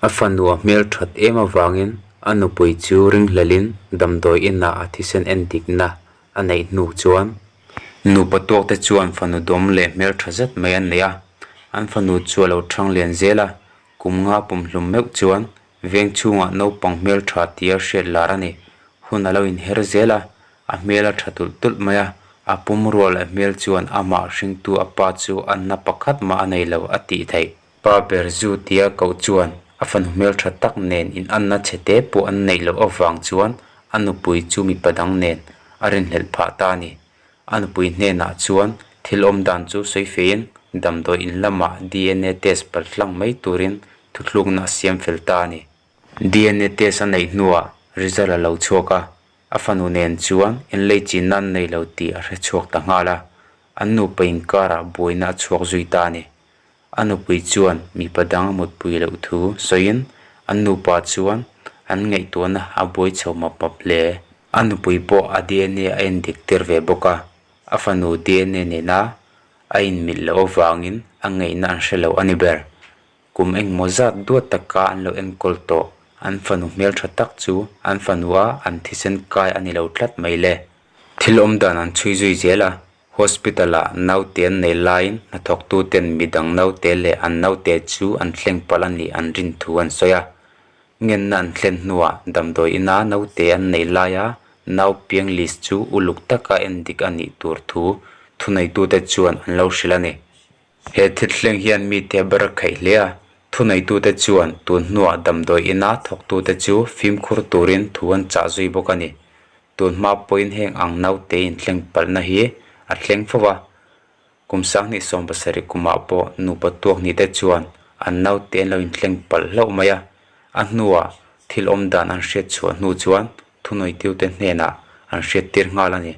A fanu a hmelthat em avangin a nupui chu ringhlelin damdawi inah a thisen endikna a neih hnu chuan nupa tuak te chuan fanu dawm leh hmeltha zet mai an nei a, an fanu chu a lo thang lian zel a, kum nga pumhlum meuh chuan veng chhungah naupang hmeltha tia hriat lar a ni. Hun a lo inher zel a, a hmel a tha tulh tulh mai a, a pumrua leh hmel chuan amah hringtu a pa chu a na pakhat mah a nei lo a tih theih. Pa ber zu tia koh chuan a fanu hmeltha tak nen in anna chhe te pawh an neih loh avang chuan a nupui chu mipa dang nen a rinhlelh phah ta a ni. A nupui hnenah chuan thil awm dan chu sawi feiin damdawi in lamah dna test paltlang mai turin thuthlukna a siam fel ta a ni. Dna test a neih hnuah result a lo chhuak a, a fanu nen chuan inleichinna an nei lo tih a hre chhuak ta nghal a, an nupa inkarah buaina a chhuak zui ta a ni. A nupui chuan mipa dang a mutpui loh thu sawiin an nupa chuan an ngaihtuahna a buai chho map map hle. A nupui pawh a dna a endik tir ve bawk a, a fanu dna nena a inmilh loh avangin a ngaihna an hre lo a ni ber. Kum engmaw zat duat taka an lo enkawl tawh an fanu hmeltha tak chu an fanua an thisen kai a ni lo tlat mai le. Thil awm dan an chhui zui zel a, Hospital ah naute an nei laiin hnathawktu ten midang naute leh an naute chu an thleng palh a nih an rin thu an sawi a. Ngenna an thlen hnuah damdawi ina naute an nei laia nau piang list chu uluk taka en dik a nih tur thu thuneitute chuan an lo hrilh a ni. He thilthleng hian mite a ber a khaih hle a, thuneitute chuan tun hnuah damdawi ina thawktute chu fimkhur turin thu an chah zui bawk a ni. Tun hma pawhin heng ang naute inthleng palhna hi a thleng fo va, kum 2017 kumah pawh nupa tuak nite chuan an naute an lo inthleng palh hlauh mai a, a hnuah thil awm dan an hriat chhuah hnu chuan thunawihtute hnenah an hriattir nghal a ni.